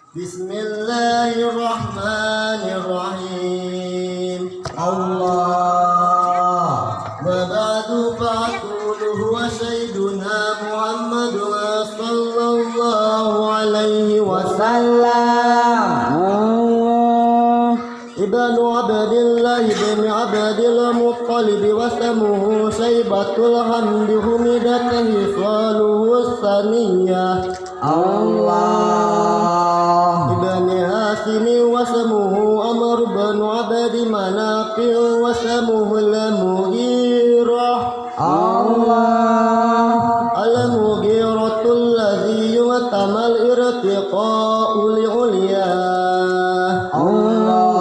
Bismillahirrahmanirrahim. Allah. Wa ba'du fa'aqulu huwa sayyiduna Muhammad sallallahu alaihi wasallam. Allah. Ibnu Abdillah bin Abdil Muttalib wasamuhu Syaibatul Hamdi humidat hisaluhu saniyah. Allah. Ibni Hasim wasamuhu Amr bin Abdi Manaf wasamuhu al-Mughirah. Allah. Al-Mughiratul ladzi yutamal irtiqa'u li'uliyah. Allah.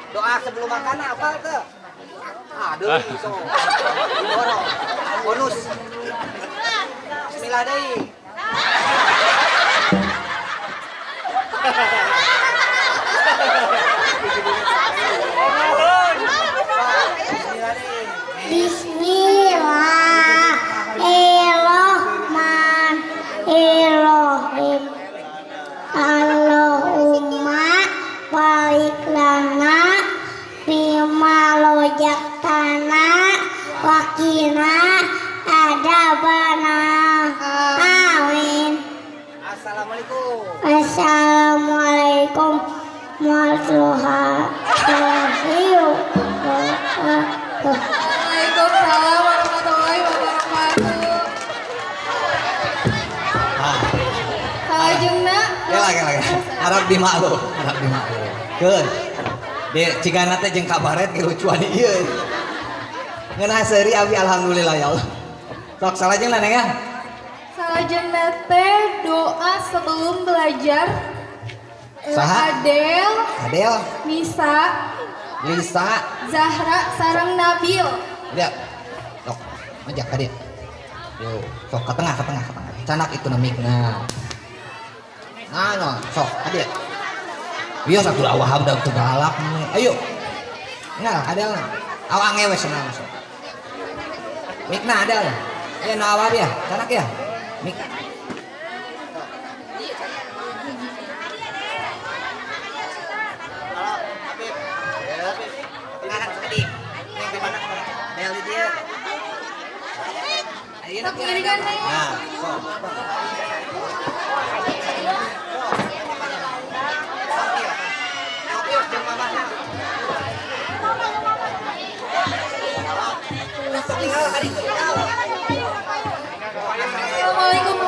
Doa sebelum makan apa tuh? Aduh, so. Bonus. Bismillah deh. Bismillahirrahmanirrahim. Allahumma barik lana bima rojaktana wa qina adzabannar. Amin. Assalamualaikum. Assalamualaikum warahmatullahi wabarakatuh. Waalaikumsalam warahmatullahi wabarakatuh. Salajengna. Kela kela. Harap dimaklum, harap dimaklum. Keun. Di cigana teh jeung kabaret kelucuan ieu. Ngeunah seuri abi alhamdulillah ya Allah. Sok salajengna Neng ya. Salajengna teh doa sebelum belajar. Saha? Adel, Adel, Nisa, Lisa, Zahra, sareng Nabil. Lihat. Sok, ngajak ka dia. Yo, sok ke tengah, ke tengah, ke tengah. Canak itu namikna. Nah, no, sok ka dia. Biasa satu awah udah teu galak. Ayo. Nah, Adel. Awak ngewe senang sok. Mikna Adel. Ayo no awah dia, canak ya. Mik. Nah, sok. Assalamualaikum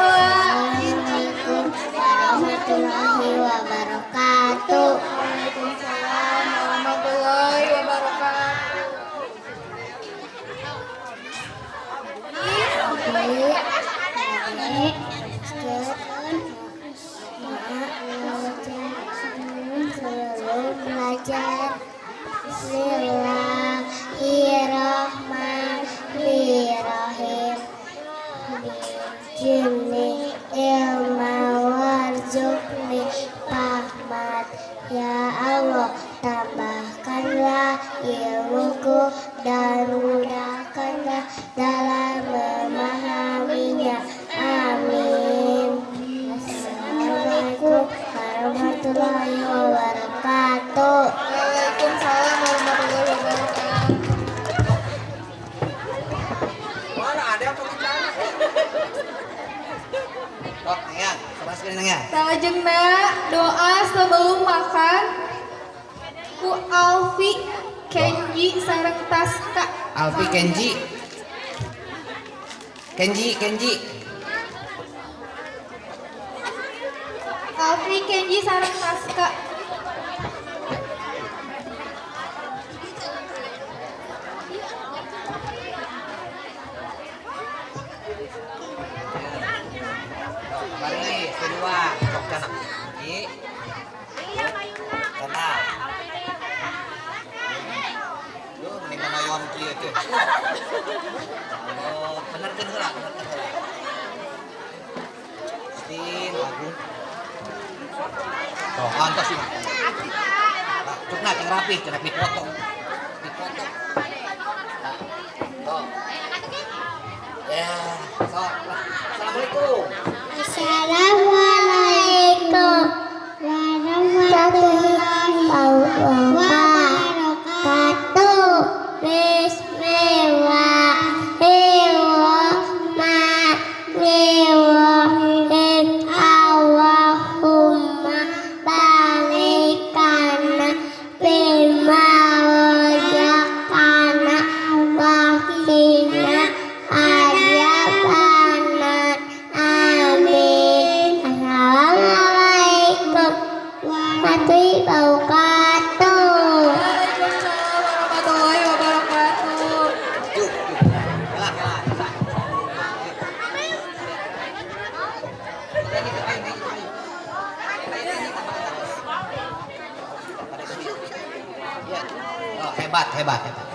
warahmatullahi wabarakatuh. Waalaikumsalam warahmatullahi wabarakatuh. Ibu, nenek, belajar. Bismillahirrahmanirrahim. Jini ilma warzuqni fahmat. Ya Allah, tambahkanlah ilmuku dan mudahkanlah dalam memahaminya. Amin. Assalamualaikum warahmatullahi wabarakatuh. Waalaikumsalam warahmatullahi wabarakatuh. Mana ada yang tulisan? Sok, ya, teraskeun ya. Salajengna doa sebelum makan ku Alfi Kenji sareng Taska. Alfi Kenji. Kenji, Kenji. Alfi Kenji sareng Taska. Mari, kedua, sok canak. Ji. Canak. Duh, mending manoyon kieu teh. Oh, benerkeun heula, benerkeun heula. Stin, agung. Tuh, antos ieu mah. Nah, cukna cing rapi, cenah dipotong. Dipotong. Nah, tuh. Ya, sok. Assalamualaikum. Assalamualaikum warahmatullahi wabarakatuh. Bismillahirrahmanirrahim. Allahumma balikana bima razaqtana wa qina adzabannar. Amin. Assalamualaikum warahmatullahi wabarakatuh. Waalaikumsalam warahmatullahi wabarakatuh. Yuk, yuk. Heula, heula, bisa. Oh, hebat, hebat, hebat.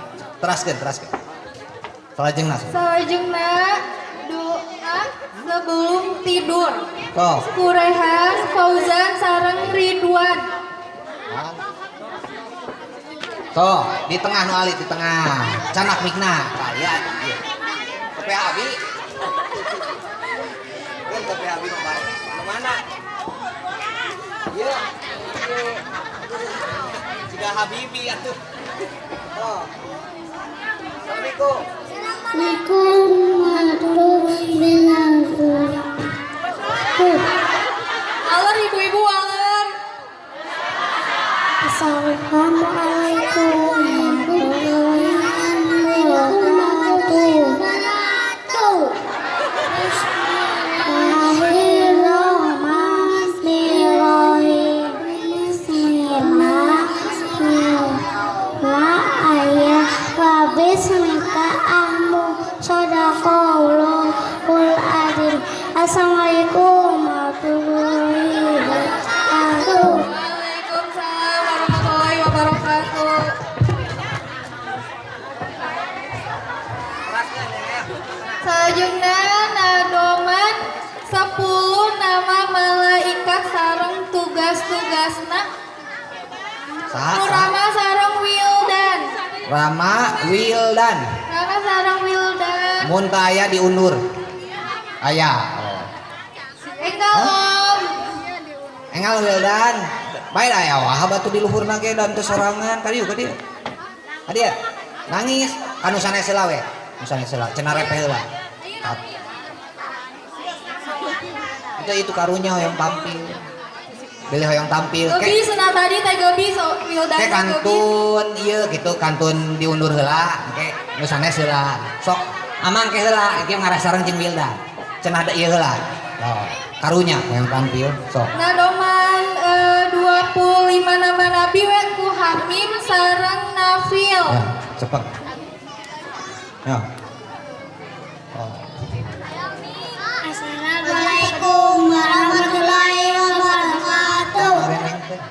Teraskeun, teraskeun. Salajengna. Salajengna doa sebelum tidur. Sok. Kurehan Fauzan sareng Ridwan. Tuh, di tengah nu alit di tengah. Canak mikna. Kaya ieu. Kopi abi. Kan kopi abi mah bae. Nu mana? Ieu. Ieu. Siga Habibi atuh. Tuh. Assalamualaikum. Assalamualaikum warahmatullahi wabarakatuh. Alur ibu-ibu alur. Assalamualaikum warahmatullahi wabarakatuh. Bismillahirrahmanirrahim. Bismillahirrahmanirrahim. Wa bismika ahmu sadaqallahul azim. Assalamualaikum warahmatullahi wabarakatuh. Waalaikumsalam warahmatullahi wabarakatuh. Teraskeun ya. Salajengna nadoman 10 nama malaikat sareng tugas-tugasna. Saha? Nu Rama sareng Wildan. Rama Wildan. Rama sareng Wildan. Mun teu aya diundur. Aya. Oh. Enggal Om. Enggal Wildan. Bae aya wah batu di luhurna ge dan teu sorangan. Ka dieu ka dieu. Ka dieu. Nangis kanu sanes heula we. Nu sanes heula cenah repeh heula. Itu karunya hoyong tampil. Bilih hoyong tampil. Ke Gebis nah tadi teh gebis oh, Wildan ke teh gebis. Kantun ieu gitu kantun diundur heula ke nu sanes heula. Sok amang ke heula ieu ngarah sareng jeung Wildan. Cenah da ieu heula. Oh, karunya hoyong tampil sok. Nadoman 25 nama nabi we ku Hamim sareng Nafil. Ya, cepet. Ya. Oh. Assalamualaikum warahmatullahi wabarakatuh. Reneng teh.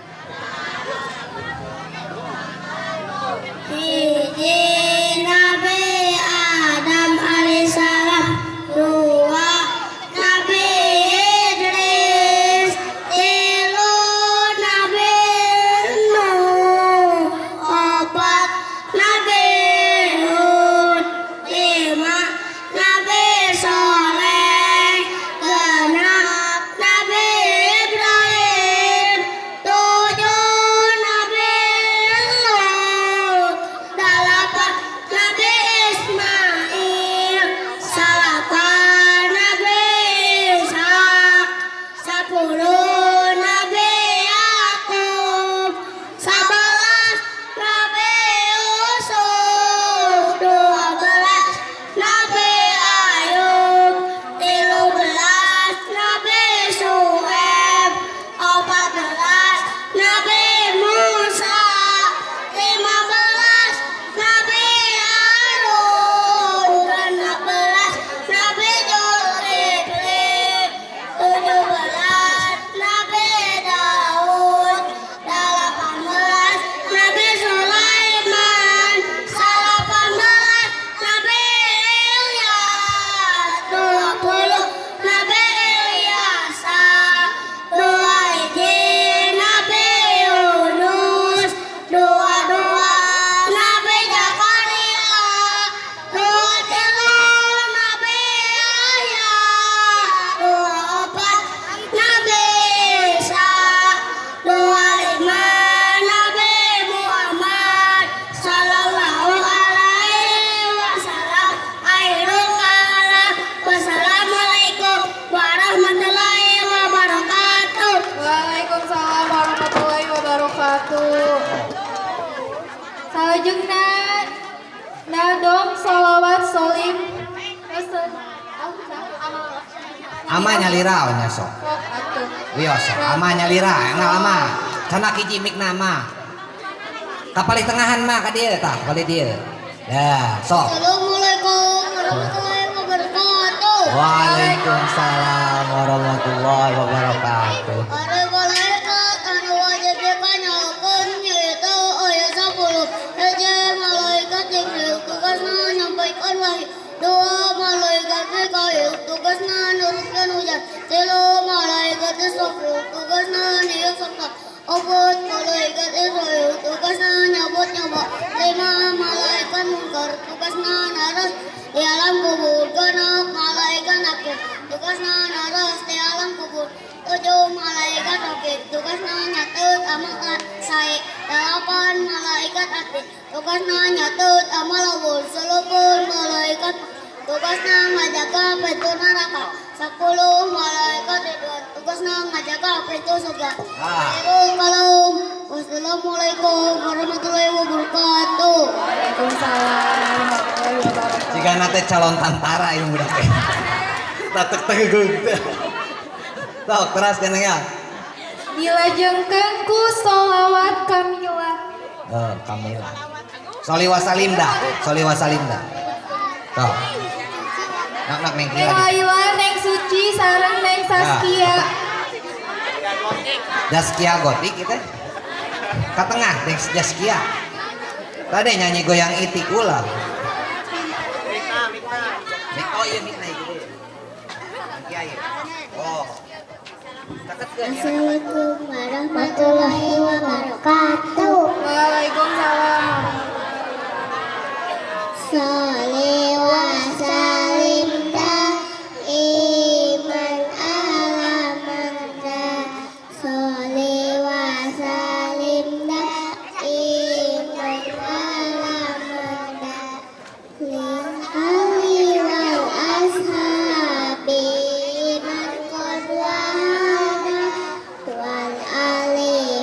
Salajengna nadom sholawat solim. Ama nyalira nya sok. Sok atuh. Wios sok ama nyalira engal ama. Canak hiji mikna ama. Ka palih tengahan mah ka dieu tah, palih dieu. Dah, sok. Assalamualaikum warahmatullahi wabarakatuh. Waalaikumsalam warahmatullahi wabarakatuh. Ari malaikat anu wajib dikanyahokeun yaitu aya 10. Hiji, malaikat Jibril, tugasna nyampaikan wahyu. Dua, malaikat Mikail, tugasna nurunkeun hujan. Tilu, malaikat Israfil, tugasna niup sangka. Opat, malaikat Izrail, tugasna nyabut nyawa. Lima, malaikat Munkar, tugasna naros di alam kubur. Genep, malaikat Nakir, tugasna naros di alam kubur. Tujuh, malaikat Rokib, tugasna nyatet amal sae. Dalapan, malaikat Atid, tugasna nyatet amal awul. Salapan, malaikat tugasna ngajaga pintu neraka. 10, malaikat Ridwan, tugasna ngajaga pintu surga. Ah. Akhirul kalam. Wassalamualaikum warahmatullahi wabarakatuh. Waalaikumsalam warahmatullahi wabarakatuh. Jika teh calon tantara ieu budak teh. Tatek tegeug teh. Sok teras kana ya. Dilajengkeun ku sholawat Kamila. Oh, Kamila. Soli wasalim dah, soli wasalim dah. Sok. Nak nak neng Neng Kila di. Laila, Neng Suci, sareng Neng Saskia. Zaskia Gotik itu. Ke tengah Neng Zaskia. Tadi nyanyi goyang itik ulah. Mik, oh iya Mikna itu. Kia ieu. Oh. Caketkeun ya. Assalamualaikum warahmatullahi wabarakatuh. Waalaikumsalam. Sholli wa salim daiman ala man sholli wa salim daiman ala man lil ali wal ashabi man qad wahada wal ali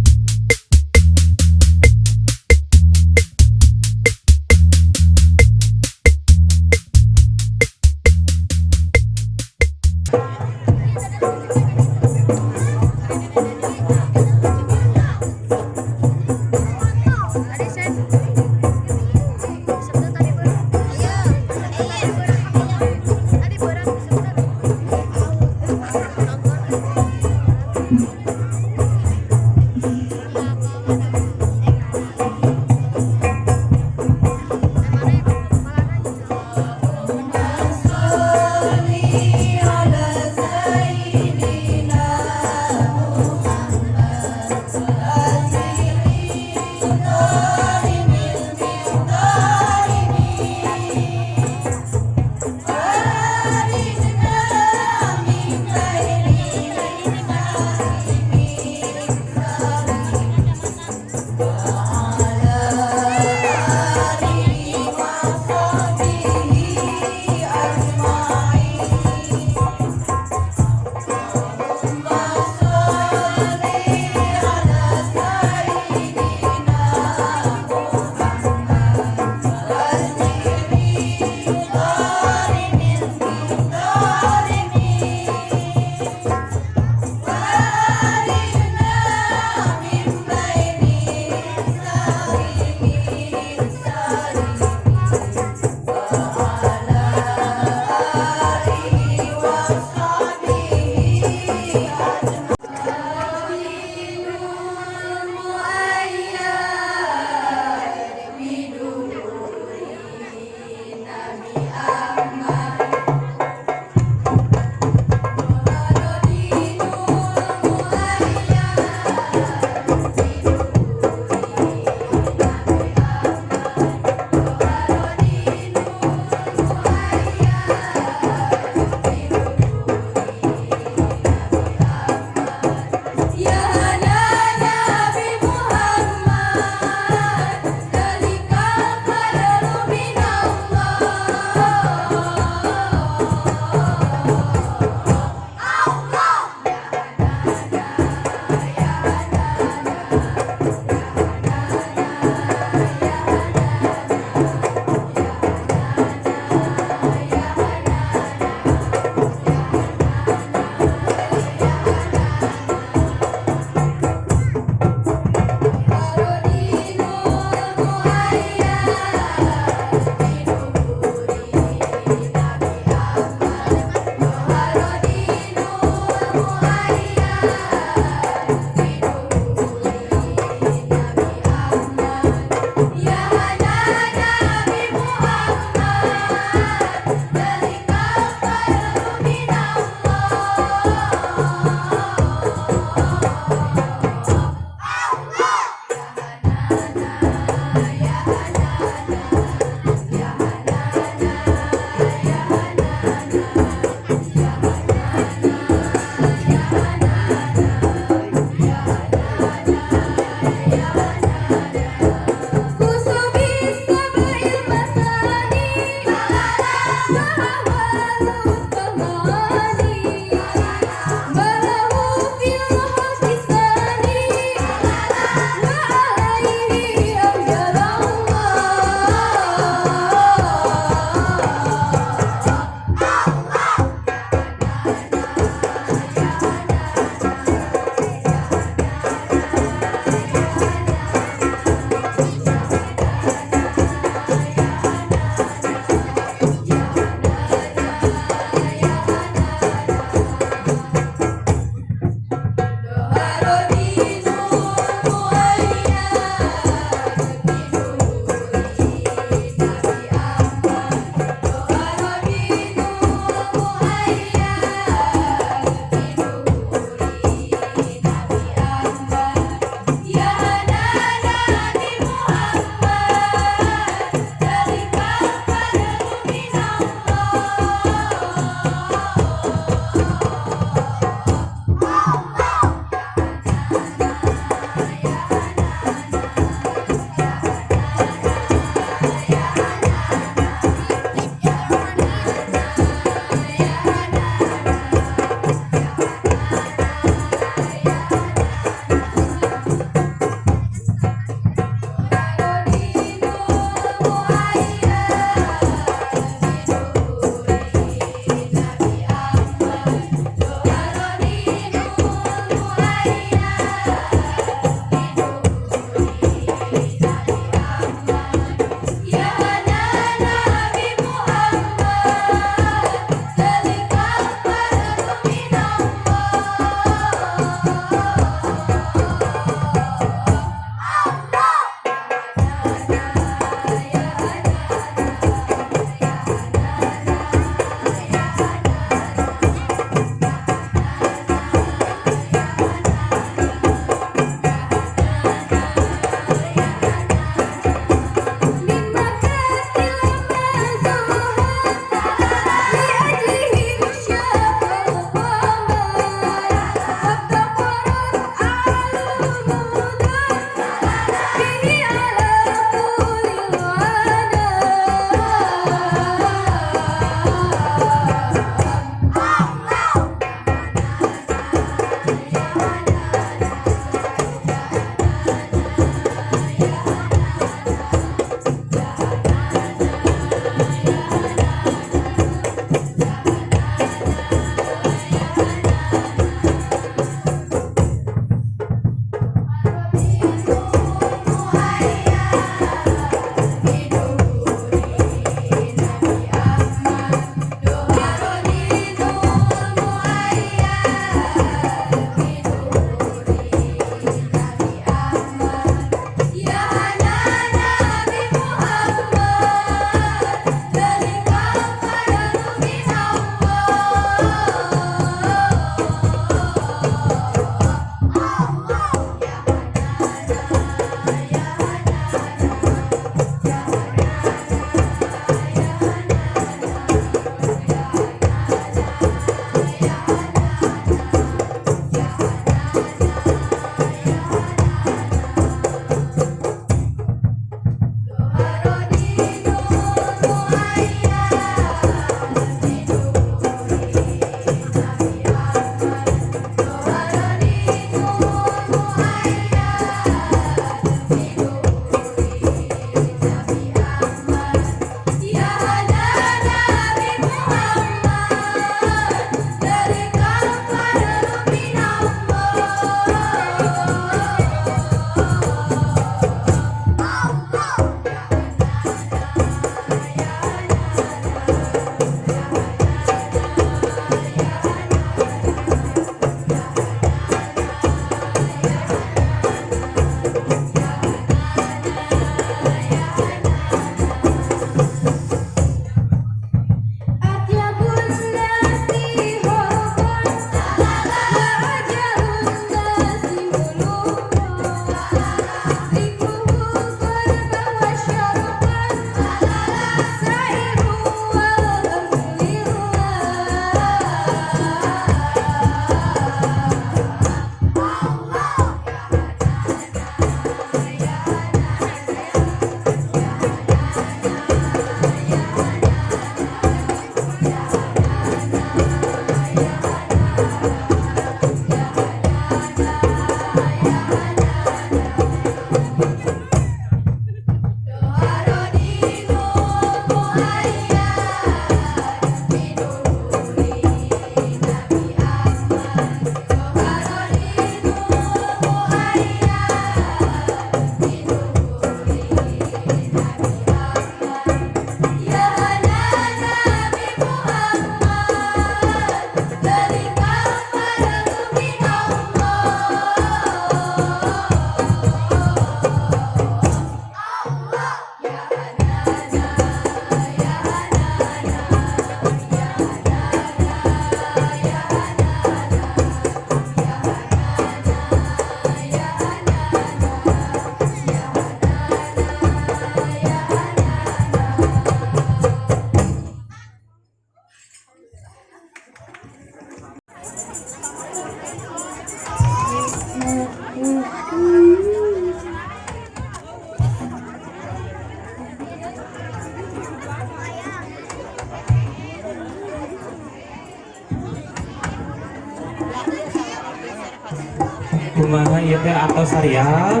Kumaha ieu teh atau sariap?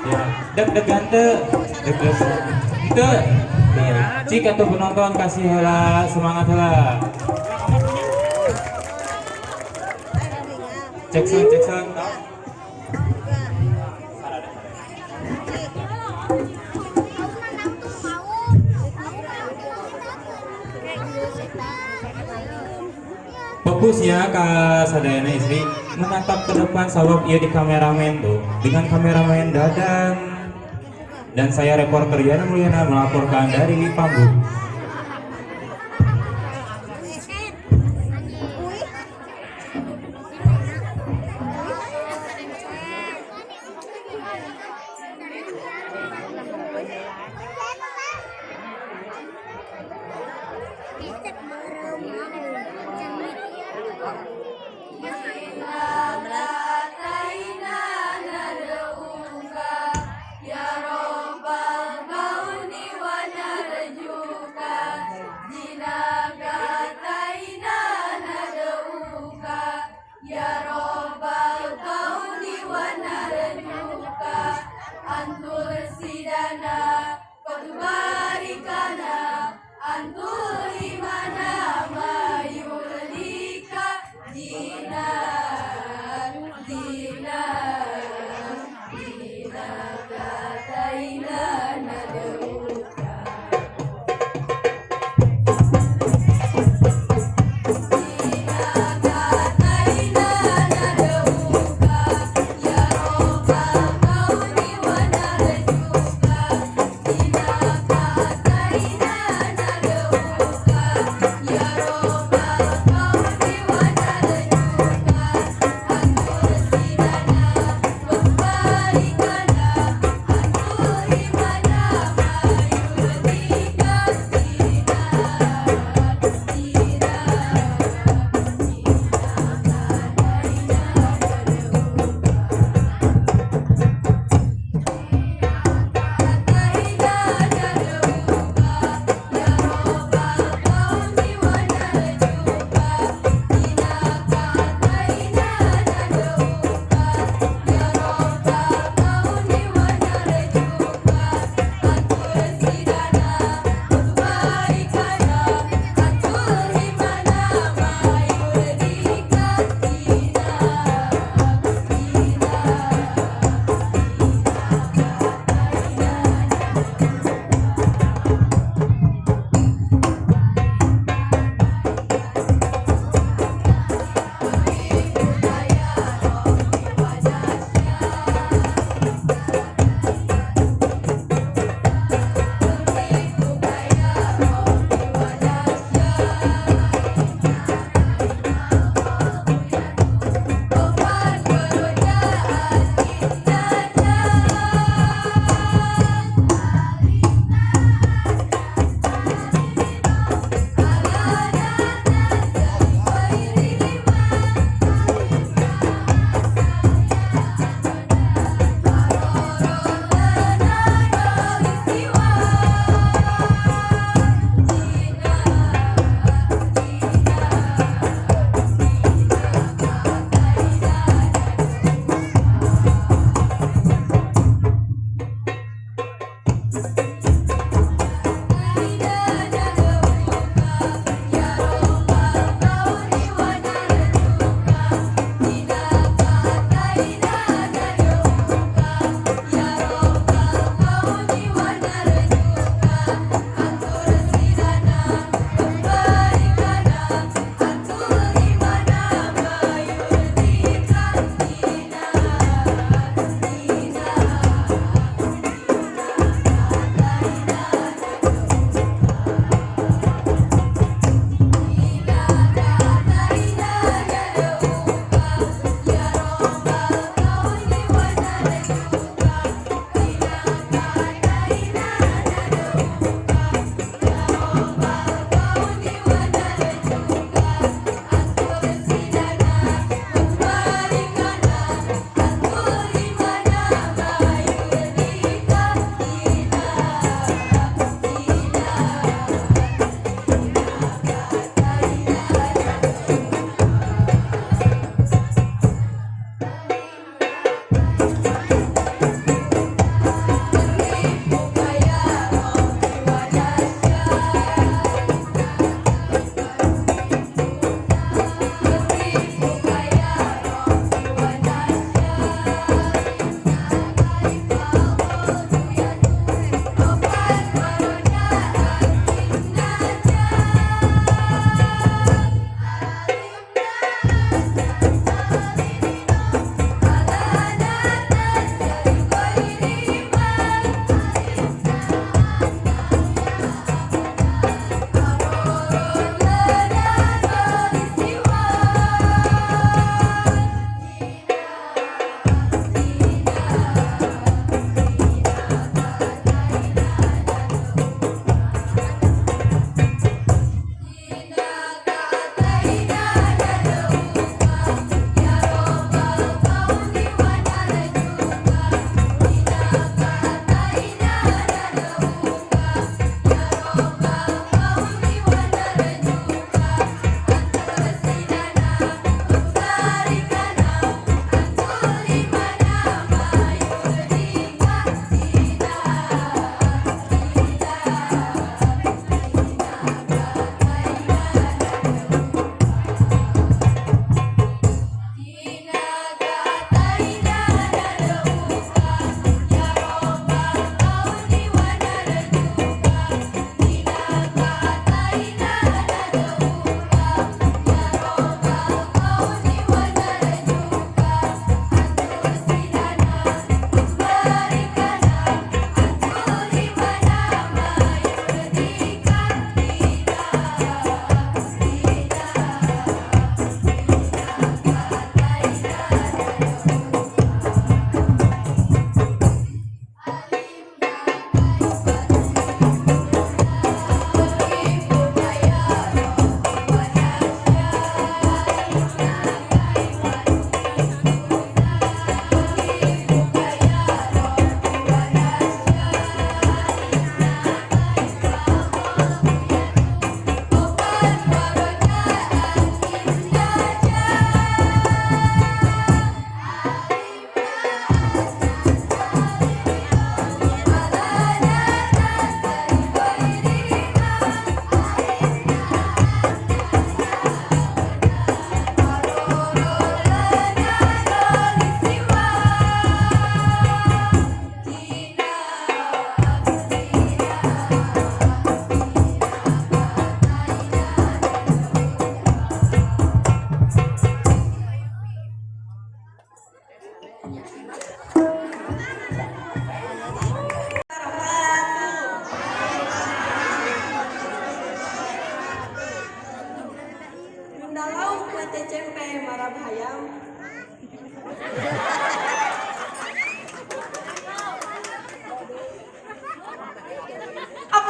Ya, deg-degan teu? Deg-degan. Teu. Cik atuh penonton kasih heula semangat heula. Cek sound, cek sound. Fokusnya ke sadayana istri menatap ke depan sabab ia di kameramen tuh dengan kameramen Dadan dan saya reporter Yana Mulyana melaporkan dari panggung. Ya Robbal kauni wa narjuka.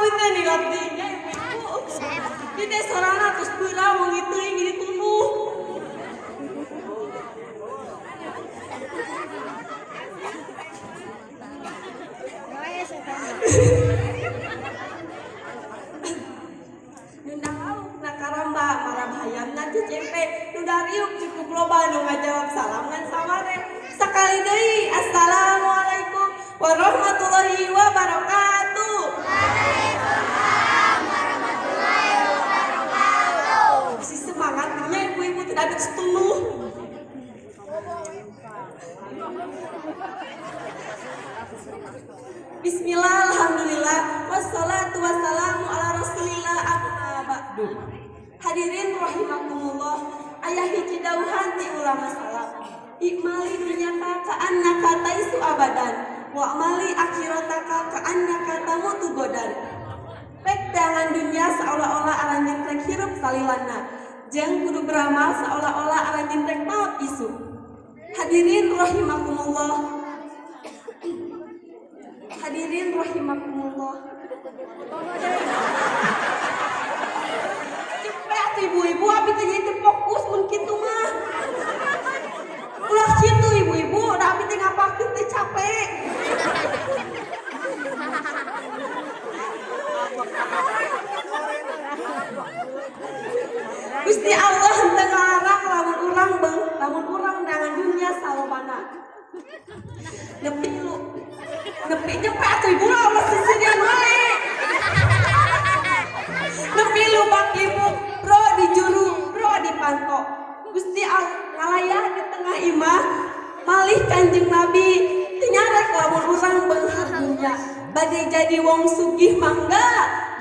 Punten hilap deui nya ibu-ibu. Di teh sorana tos beurang wengi teuing jadi tunduh. Nunda lauk na karamba marab hayamna cecempe nu dariuk cukup loba nu ngajawab salam ngan saware. Sakali deui, assalamualaikum warahmatullahi wabarakatuh. Waalaikumsalam warahmatullahi wabarakatuh. Masih semangat nya ibu-ibu, tidak ada setunuh. Bismillah, alhamdulillah, wassalatu wassalamu ala rasulillah, amma ba'du. Hadirin rahimakumullah, aya hiji dawuhan ti ulama salaf. Ikmali dunyaka ka'annaka taisu abadan, wa amali akhirataka ka'annaka tamutu godan. Pek teangan dunia seolah-olah aranjeun rek hirup salilana, jeung kudu beramal seolah-olah aranjeun rek maot isuk. Hadirin rahimakumullah. Hadirin rahimakumullah. Cepet atuh ibu-ibu, abi teh jadi teu fokus mun kitu mah. Ulah kitu ibu-ibu, da abi teh ngapakeun teh capek. Gusti Allah henteu ngalarang lamun urang beung, lamun urang neangan dunia salobana. Nepi lu, nepi nyepet atuh ibu lah, ulah sisirian wae. Nepi lubang ibu, ro di juru, ro di panto. Gusti Allah ngalayah di tengah imah, malih Kanjeng Nabi, teu nyarek lamun urang beunghar dunya. Bade jadi wong sugih mangga,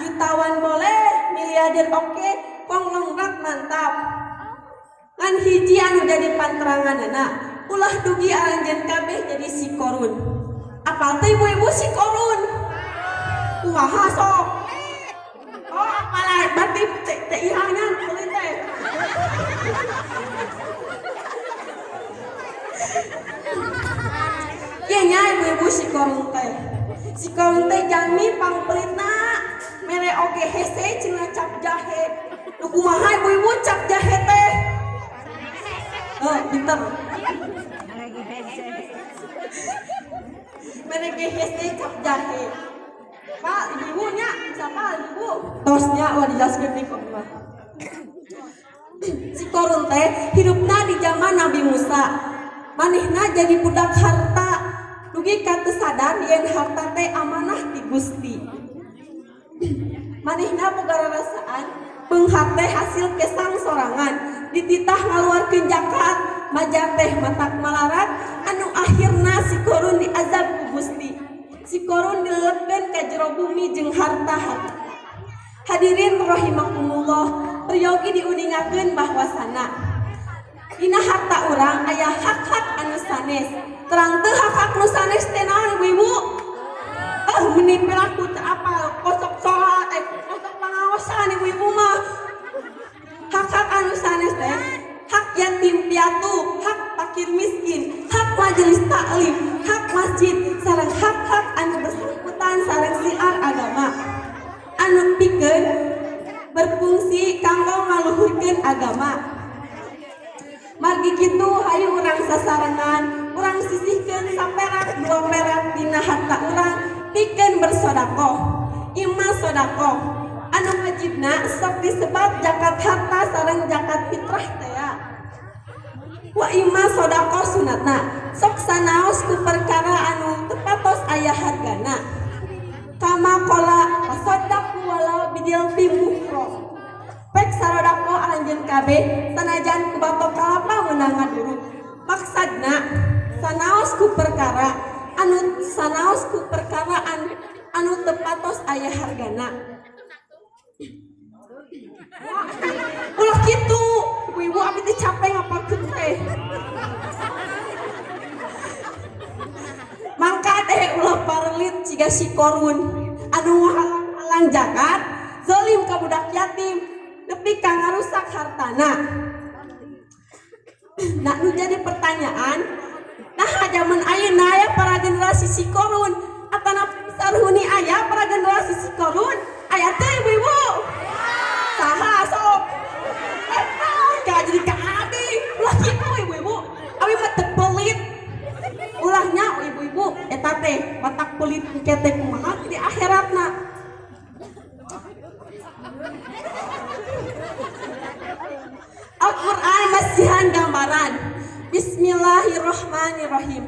jutawan boleh, miliarder oke, konglomerat mantap. Ngan hiji anu jadi panteranganana, ulah dugi aranjeun kabeh jadi si korun. Apal teh ibu-ibu si korun? Kumaha sok? Oh, apalah berarti teh teh ihanya teuing teh. Ieu nya ibu-ibu si korun teh. Si korun teh jalmi pangpelitna, mere oge hese cenah cap jahe. Nu kumaha ibu-ibu cap jahe teh? Oh, pinter. Mere ge hese cap jahe. Pak, ibu nya, siapa ibu? Tosnya wah dijelaskeun nih kok mah. Si korun teh hidupna di zaman Nabi Musa. Manehna jadi budak harta. Dugi ka teu sadar yen harta teh amanah ti Gusti. Manehna boga rarasaan beunghar teh hasil kesang sorangan, dititah ngaluarkeun zakat, majar teh matak malarat anu akhirna si korun diazab ku Gusti. Si korun dilebetkeun ka jero bumi jeung harta-harta. Hadirin rahimakumullah, peryogi diuningakeun bahwasana dina harta urang aya hak-hak anu sanes. Terang teu hak-hak nu sanes teh naon ibu-ibu? Ah, meni piraku teu apal, kosok salat, kosok pangaosan ibu-ibu mah. Hak-hak anu sanes teh hak yatim piatu, hak fakir miskin, hak majelis taklim, hak masjid, sareng hak-hak anu bersangkutan sareng siar agama. Anu pikeun berfungsi kanggo ngaluhurkeun agama. Margi kitu hayu urang sasarengan, urang sisihkeun saperak dua perak dina harta urang pikeun bersodakoh. Ima sodakoh anu wajibna sok disebat zakat harta sareng zakat fitrah teh ya. Wa ima sodakoh sunatna sok sanaos ku perkara anu tepatos aya hargana. Kama qala tasaddaqu walau bidil bimuhro. Pek sarodako aranjeun kabeh sanajan ku batok kalapa meunang ngaduruk. Maksadna sanaos ku perkara anu sanaos ku perkara anu tepatos aya hargana. Ulah kitu, ibu-ibu abi teh capek ngapalkeun teh. Mangka teh ulah parelit ciga si korun anu ngahalang-halang zakat, zalim ka budak yatim, nepi ka ngarusak hartana. Nah, nu jadi pertanyaan, nah zaman ayeuna aya para generasi si korun, atanapi sarhuni aya para generasi si korun? teh kumaha di akhiratna. Al-Qur'an masihan gambaran. Bismillahirrahmanirrahim.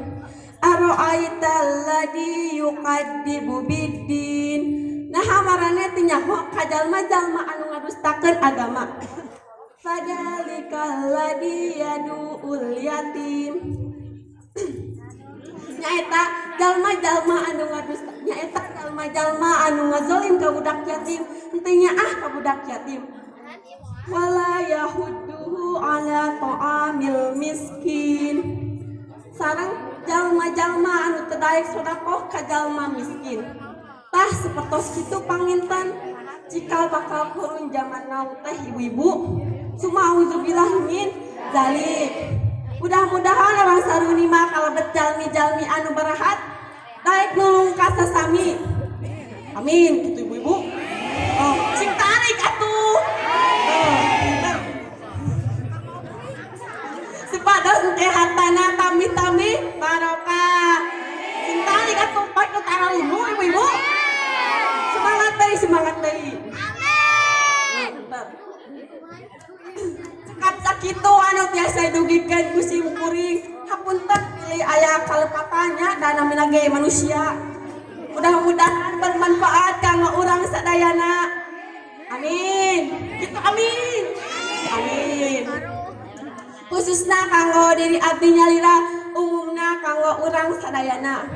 Ara'aital ladzi yuqadzibu biddin. Nah marane teu nyaho ka jalma-jalma anu ngadustakeun agama. Fadzalikal ladzi yadu'ul yatim. Nyaeta jalma-jalma anu ngadusta, nyaeta jalma-jalma anu ngazolim ka budak yatim, henteu nyaah ka budak yatim. Wala yahudduhu ala ta'amil miskin. Sareng jalma-jalma anu teu daek sedekah ka jalma miskin. Tah sapertos kitu panginten cikal bakal kurun zaman now teh ibu-ibu. Suma auzubillah min zalik. Mudah-mudahan orang Saruni mah kalebet jalmi-jalmi anu barahat daek nulung ka sasami. Amin kitu ibu-ibu. Oh, sing tarik atuh. Oh, supados engke hartana tami-tami barokah. Sing tarik atuh pakai taralunu ibu-ibu. Semangat deui, semangat deui. Amin. Cekap sakitu anu tiasa dugikeun ku sim kuring. Hapunten pilih aya kalepatannya da namina ge manusia. Mudah-mudahan bermanfaat kanggo urang sadayana. Amin. Kitu amin. Amin. Khususna kanggo diri abdi nyalira, umumna kanggo urang sadayana.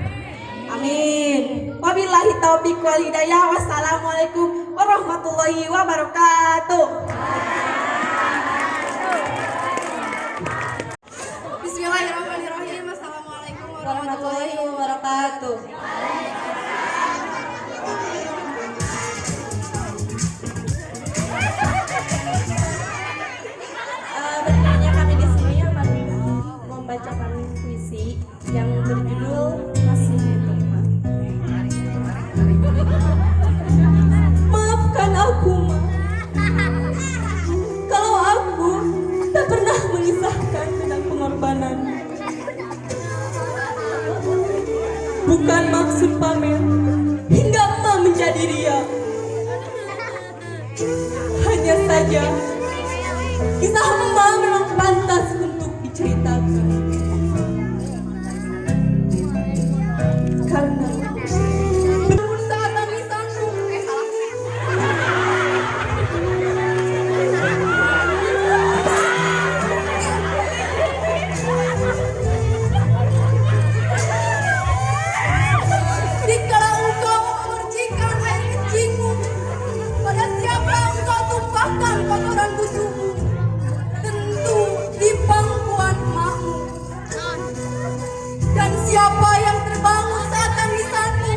Amin. Wabillahi taufik wal hidayah. Wassalamualaikum warahmatullahi wabarakatuh. Bismillahirrahmanirrahim. Assalamualaikum warahmatullahi wabarakatuh. Bertanya kami di sini akan membacakan puisi yang berjudul Kasih Untuk Ma. Maafkan aku, Ma, kalau aku tak pernah mengisahkan tentang pengorbanan. Bukan maksud pamer hingga Ma menjadi ria. Hanya saja kisah Ma memang pantas untuk diceritakan. Karena Bangun saat tangisanmu. Salah. Dikala engkau memercikan air kencingmu, pada siapa engkau tumpahkan kotoran busukmu? Tentu di pangkuan emakmu. Dan siapa yang terbangun saat tangisanmu,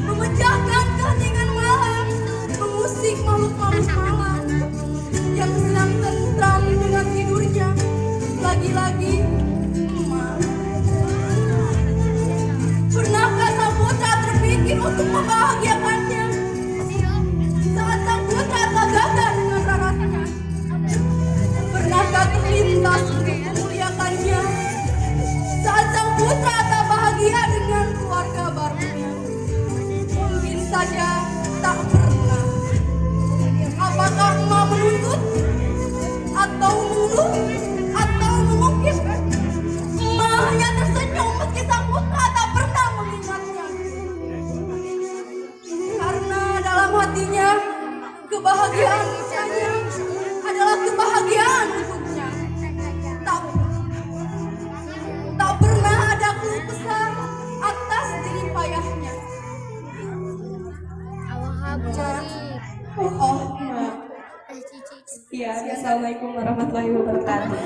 memecahkan keheningan malam, mengusik makhluk-makhluk malam yang sedang tentram dengan tidurnya, lagi-lagi emak. Pernahkah sang putra terpikir untuk membahagiakannya saat sang putra tak gagah dengan rarasnya? Pernahkah terlintas untuk memuliakannya saat sang putra tak bahagia dengan keluarga barunya? Mungkin saja tak pernah. Apakah emak menuntut atau mengeluh atau mengukir? Emak hanya tersenyum meski sang putra tak pernah mengingatnya. Karena dalam hatinya kebahagiaan putranya adalah kebahagiaan untuknya. Tak tak pernah ada keluh kesah atas jerih payahnya. Oh, Ma. Sekian. Assalamualaikum warahmatullahi wabarakatuh.